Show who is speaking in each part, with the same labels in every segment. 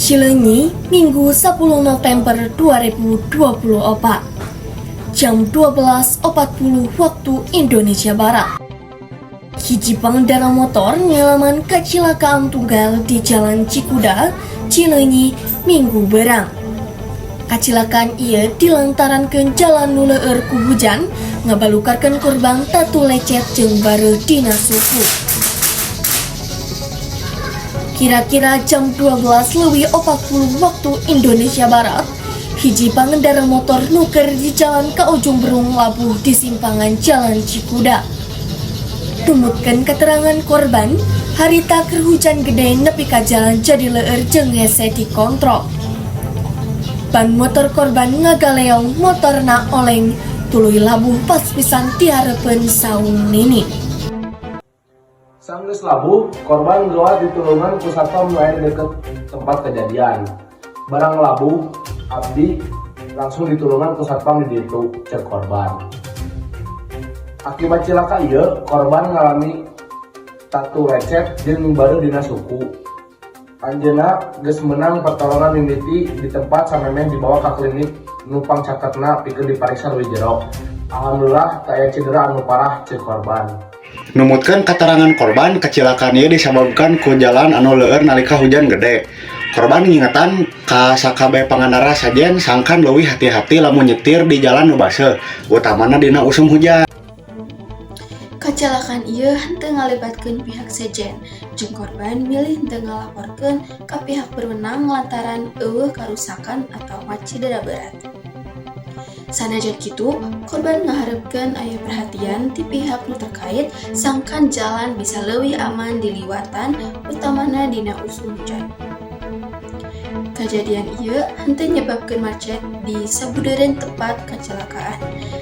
Speaker 1: Cileunyi, Minggu 10 November 2024, jam 12.40 waktu Indonesia Barat. Hiji pengendara motor ngalaman kecelakaan tunggal di Jalan Cikuda, Cileunyi, Minggu berang. Kecelakaan ieu dilantarankeun jalan nu leur ku hujan ngabalukarkeun korban tatu lecet jeung bareuh dina suku. Kira-kira jam 12 lebih 40 waktu Indonesia Barat, hiji pengendara motor nu keur di jalan ke Ujung Berung labuh di simpangan Jalan Cikuda. Tumutkeun keterangan korban, harita keur hujan gede nepi ka jalan jadi leur jeung hese dikontrol. Ban motor korban ngagaleong, motorna oleng, tuluy labuh pas pisan dihareupeun saung Nini.
Speaker 2: Sanggeus labuh, korban geura ditulungan ku satpam nu aya di deket tempat kejadian. "Barang labuh, abdi langsung ditulungan ku satpam di ditu," cek korban. Akibat cilaka ieu, korban ngalami tatu lecet jeung bareuh dina suku. Anjeunna geus meunang pertolongan mimiti di tempat samemeh dibawa ka klinik nu pangcaketna pikeun dipariksa leuwih jero. "Alhamdulillah teu aya cedera anu parah," cek korban.
Speaker 3: Numutkeun keterangan korban, kecelakaan ieu disababkan ku jalan anu leur nalika hujan gede. Korban ngingetan ka sakabeh pengendara sejen sangkan leuwih hati-hati lamun nyetir di jalan nu baseuh, utamana dina usum hujan.
Speaker 4: Kecelakaan ieu henteu ngalibatkeun pihak sejen, jeung korban milih henteu ngalaporkeun ka pihak berwenang lantaran euweuh karusakan atawa cedera berat. Sanajan kitu, korban ngaharepkeun aya perhatian ti pihak nu terkait sangkan jalan bisa leuwih aman diliwatan, utamana dina usum hujan. Kajadian ieu henteu nyebabkeun macet di sabudeureun tempat kecelakaan.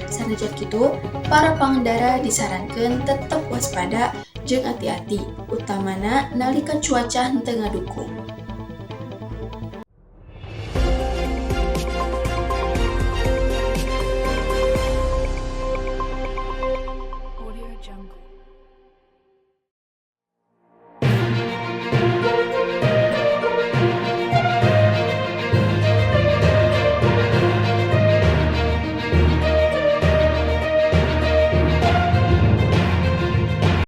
Speaker 4: Sanajan kitu, para pengendara disarankeun tetep waspada jeung hati-hati, utamana nalika cuaca henteu ngadukung.